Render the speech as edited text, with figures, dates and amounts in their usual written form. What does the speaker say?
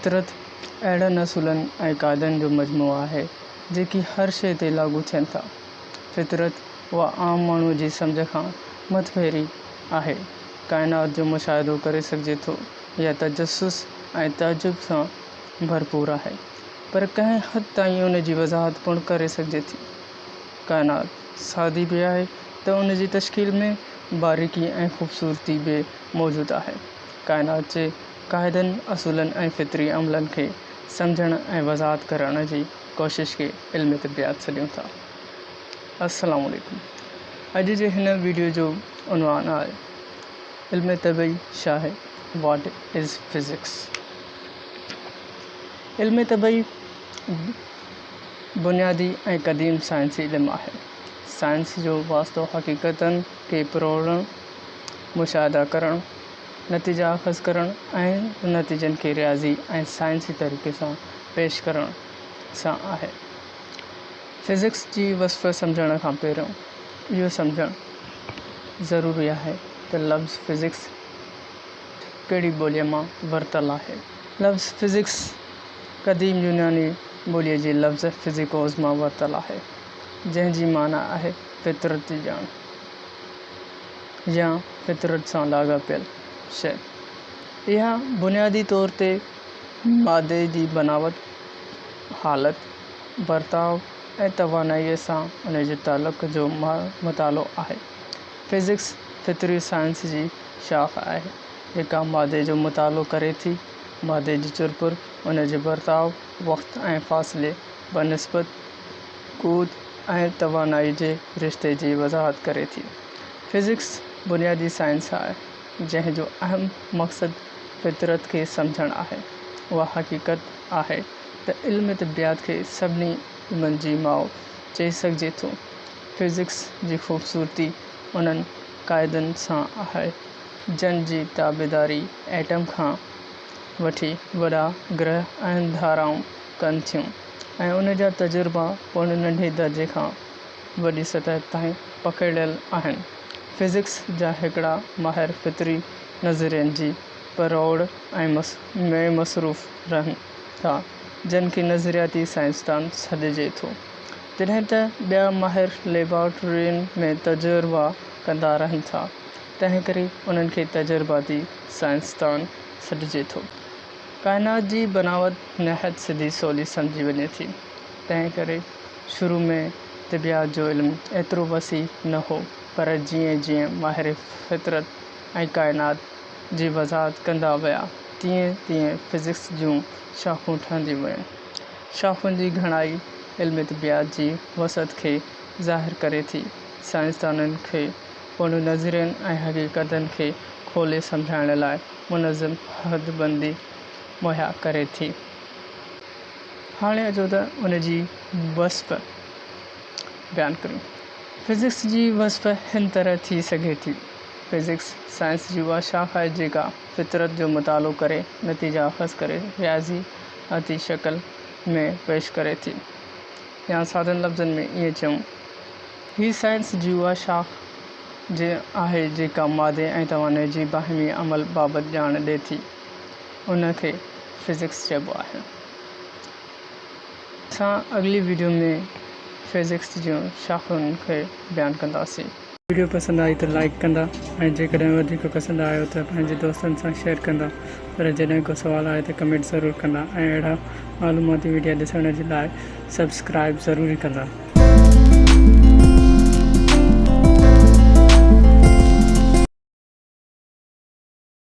فطرت اهڙن اصولن ۽ قاعدن جو مجموعو آهي، جيڪي هر شيء تي لاڳو ٿين ٿا. فطرت اها عام ماڻهوء جي سمجهه کان مٿڀري آهي. ڪائنات جو مشاهدو ڪري سگهجي ٿو يا تجسس ۽ تعجب سان ڀرپور آهي، پر ڪنهن حد تائين ان جي وضاحت پڻ ڪري سگهجي ٿي. ڪائنات سادي به آهي ته ان جي تشڪيل ۾ باريڪي ۽ خوبصورتي به موجود آهي. ڪائنات جي قاعدن، اصولن ۽ فطري عملن کي سمجهڻ ۽ وضاحت ڪرڻ جي ڪوشش کي علم طبيعات سڏيون ٿا. السلام عليڪم اڄ جي هن ويڊيو جو عنوان آهي علم طبعي ڇا آهي What is Physics علم طبعي بنيادي ۽ قديم سائنسي علم آهي. سائنس جو واسطو حقيقتن کي پروڙڻ، مشاهدا ڪرڻ، نتيجا اخذ ڪرڻ ۽ نتيجن کي رياضي ۽ سائنسي طريقي سان پيش ڪرڻ سان آهي. فزڪس جي وصف سمجهڻ کان پهريون اهو سمجهڻ ضروري آهي ته لفظ فزڪس ڪهڙي ٻوليء مان ورتل آهي. لفظ فزڪس قديم يوناني ٻوليء جي لفظ فزيڪوز مان ورتل آهي، جنهن جي معنيٰ آهي فطرت جي ڄاڻ. يا فطرت سان لاڳاپيل شيء. اها بنيادي طور تي مادي جي بناوت، حالت، برتاء ۽ توانائيء سان ان جي تعلق جو مطالعو آهي. فزڪس فطري سائنس جي شاخ آهي، جيڪا مادي جو مطالعو ڪري ٿي، مادي جي چرپر، ان جي برتاء، وقت ۽ فاصلي بنسبت قوت ۽ توانائي جي رشتي جي وضاحت ڪري ٿي. فزڪس بنيادي سائنس آهي، جنهن جو اهم مقصد فطرت کي سمجهڻ آهي. اها حقيقت آهي ته علم طبيعات کي سڀني علمن جي ماء چئي سگهجي ٿو. فزڪس جي خوبصورتي انهن قاعدن سان آهي، جن جي تابعداري ايٽم کان وٺي وڏا گرهه ۽ ڌارائون ڪن ٿيون ۽ ان جا تجربا پڻ ننڍي درجي کان وڏي سطح تائين پکڙيل آهن. فزڪس جا هڪڙا ماهر فطري نظرين جي پروڙ ۾ مصروف رهن ٿا، جن کي نظرياتي سائنسدان سڏجي ٿو، جڏهن ته ٻيا ماهر ليبارٽرين ۾ تجربا ڪندا رهن ٿا، تنهنڪري انهن کي تجرباتي سائنسدان سڏجي ٿو. ڪائنات جي بناوت نهايت سڌي سولي سمجهي وڃي ٿي، تنهن ڪري شروع ۾ طبيعات جو علم ايترو وسيع نه هو، پر جيئن جيئن ماهر فطرت ۽ ڪائنات جي وضاحت ڪندا ويا، تيئن تيئن فزڪس جون شاخون ٺهنديون ويون. شاخن جي گهڻائي علم طبيعات جي وسعت کي ظاهر ڪري ٿي. سائنسدانن کي پڻ نظرين ۽ حقيقتن کي کولي سمجهائڻ لاء منظم حد بندي مهيا ڪري ٿي. هاڻي اچو ته ان جي وصف بيان ڪريون. فزڪس جي وصف هن طرح ٿي سگهي ٿي. فزڪس سائنس جي اها شاخ آهي جيڪا فطرت جو مطالعو ڪري نتيجا اخذ ڪري رياضياتي شڪل ۾ پيش ڪري ٿي يا سادن لفظن ۾ ائين چئون هي سائنس جي اها شاخ جي آهي جيڪا مادي ۽ توانائي جي باهمي عمل بابت ڄاڻ ڏئي ٿي، ان کي فزڪس چئبو آهي. اسان اڳلي وڊيو ۾ فزڪس جون شاخن کي بيان ڪنداسين. وڊيو پسند آئي ته لائيڪ ڪندا ۽ جيڪڏهن وڌيڪ پسند آيو ته پنهنجي دوستن سان شيئر ڪندا پر جڏهن ڪو سوال آهي ته ڪمينٽ ضرور ڪندا ۽ اهڙا معلوماتي وڊيا ڏسڻ جي لاء سبسڪرائيب ضروري ڪندا.